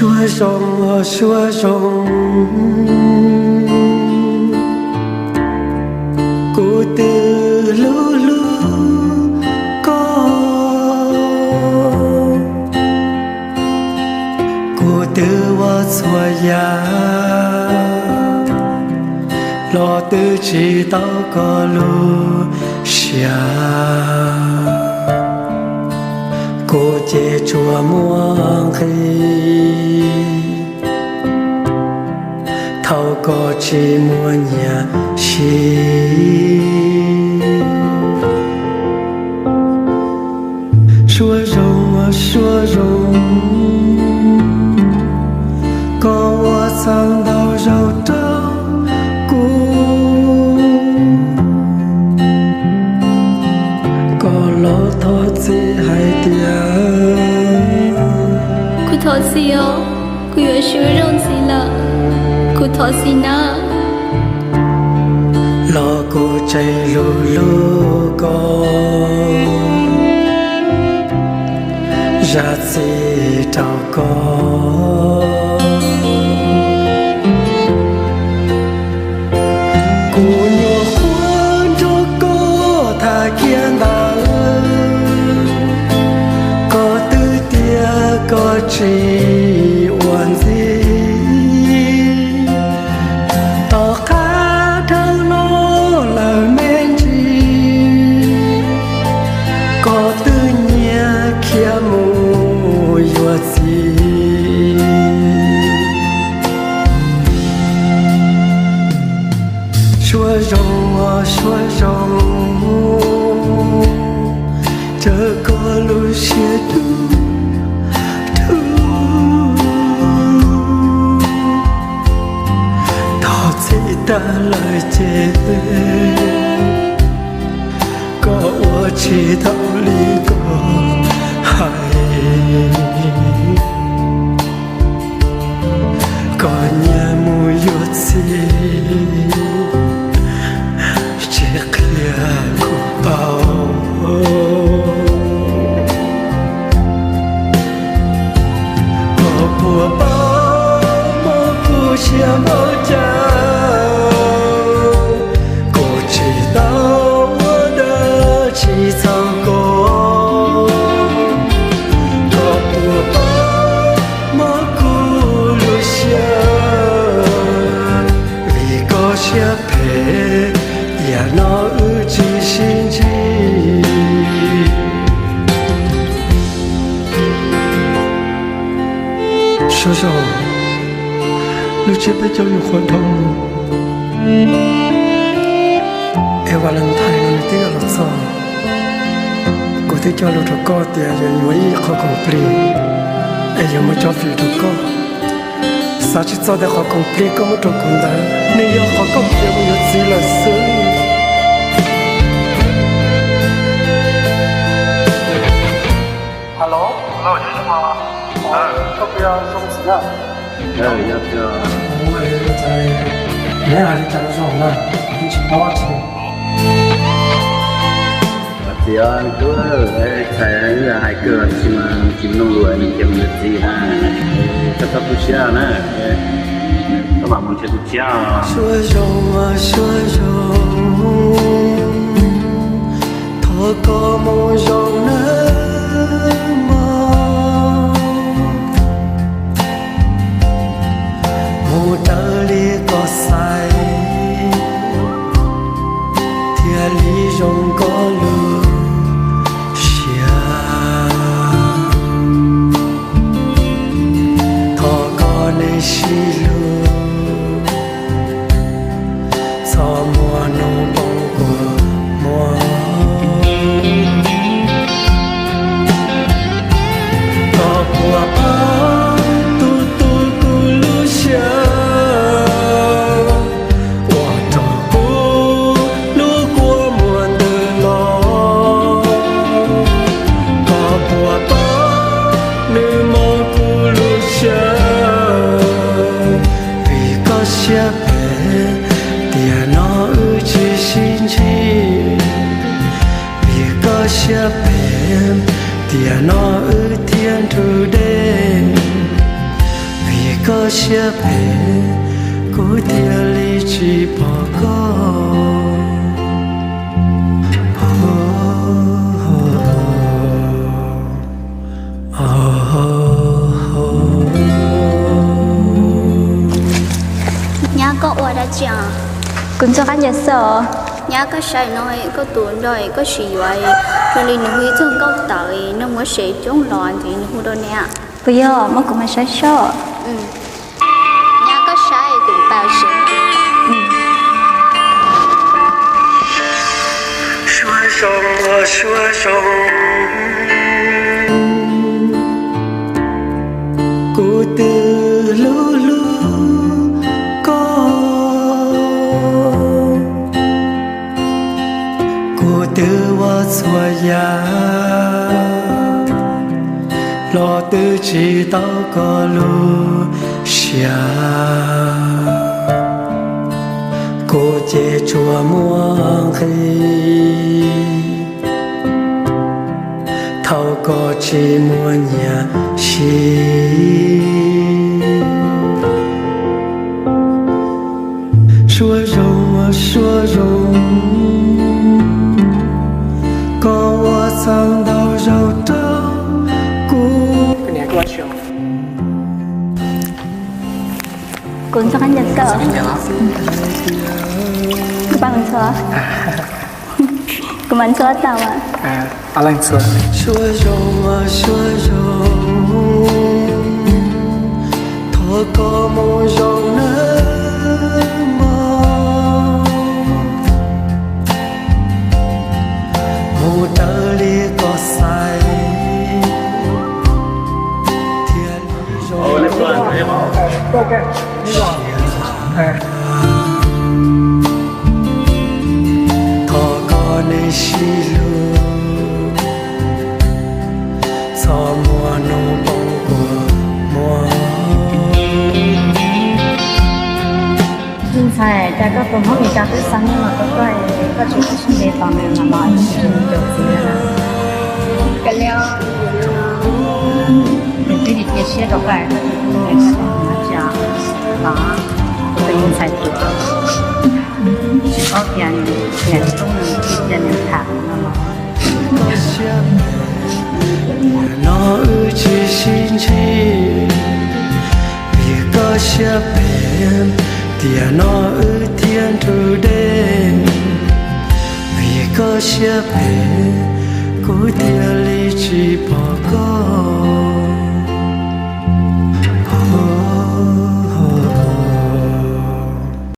Suav zoo, suav zoo, kuv twb hlub hlub koj, kuv twb ua txhua yam los twb tsis tau koj lub siab, kuv ces tsuas muaj nqis thaum koj tsis muaj nyiaj siv. Suav zoo, suav zoo, koj ua txhawm ntau zaus rau kuv, koj los thov txim hais tias kuv thov txim os, kuv yuav suav zoo ntxiv lawm, kuv thov txim na. Los kuv tseem hlub hlub koj, zam txim rau koj. Kuv nyuam qhuav nrog koj tham kiag ntawd, koj twb tias koj tsis ua ntxiv. Tom qab dhau los lawm me ntsis, koj twb nyiag khiav mus yuav txiv. Suav zoo, suav zoo, caw koj lub siab dub dub, thov txim tag lawm ces koj ua tsis tau li koj hais. Koj nyiag mus yuav txiv, tsis qhia kuv paub. Koj puas paub muab kuv siab npaum cas, kuv tsis tau ua dab tsi txhaum koj. Koj puas paub muab kuv lub siab, vim koj siab phem, tiam no wb tsis sib ntsib. Suav zoo, lub tsiab peb caug nyuam qhuav dhau mus, es Valentine no nws twb yuav los txog. Kuv twb cog lus rau koj tias yuav yuav ib qho khoom plig, es yuav muab tso fim rau koj. Xav tsis txog tias qhov khoom plig koj muab rau kuv ntawd nws yog qhov koj khiav mus yuav txiv lawm xwb. Alo, koj puas yog zoo txiv na? Neb hais li cas zoo na, kuv tsis paub tsi. Txiv, tub, txhais hais kawg tsis mas tsis mloog lus nws khiav mus yuav txiv na. Koj txhob tu siab na, koj mam mus nrhiav tus tshiab. Suav zoo, suav zoo, thov koj mus zoo nawb mog. Mus raws li koj xaiv, thiaj li zoo koj lub siab. Thov koj nej sib hlub, Siab phem, tiam no wb tsis sib ntsib. Vim koj siab phem, tiam no wb thiaj nrug deb. Vim koj siab phem, kuv thiaj li tsis pom koj. Nyab, koj ua dab tsi os? Kuv ntxuag qab ncaws xwb os. Nyab, koj saib no, koj tus nraug koj sim yuav zoo li nws hu ib txog nkauj tawv, nws muab sev coob los ntxiv nws hu rau niam. Puas yog? Muab kuv mam saib soj. Nyab, koj saib kuv npaum sev. Suab zoo, suab zoo, kuv twb hlub hlub koj. Kuv twb ua txhua yam los twb tsis tau koj lub siab. Kuv ces tsuas muaj nqis thaum koj tsis muaj nyiam siv. Suab zoo, suab zoo, koj ua txhaum ntau zaus rau kuv. Kuv ntxuag qab ncaws xwb. Kuv pab ntxuag. Kuv mam ntxuag tau mas. Suab zoo, suab zoo, thov koj mus zoo nawb mog, mus raws li koj xaiv thiaj li zoo. Thov koj nej sib hlub, txhob muab hnub poob kua muag. Me ntxhais, cas koj tus Hmoob Mes Kas twb xa nyiaj los rau koj, koj tsis muab sib npe tos nws los mas tsis nco txiv na. Nws twb cia siab rau koj, koj tsis muab npe tos nws los tsis os. Los kuv tus me ntxhais tuag, tsis paub tias niam tub nws cia nws tham no los. Tiam no wb tsis sib ntsib, vim koj siab phem, tiam no wb thiaj nrug deb. Vim koj siab phem, kuv thiaj li tsis pom koj.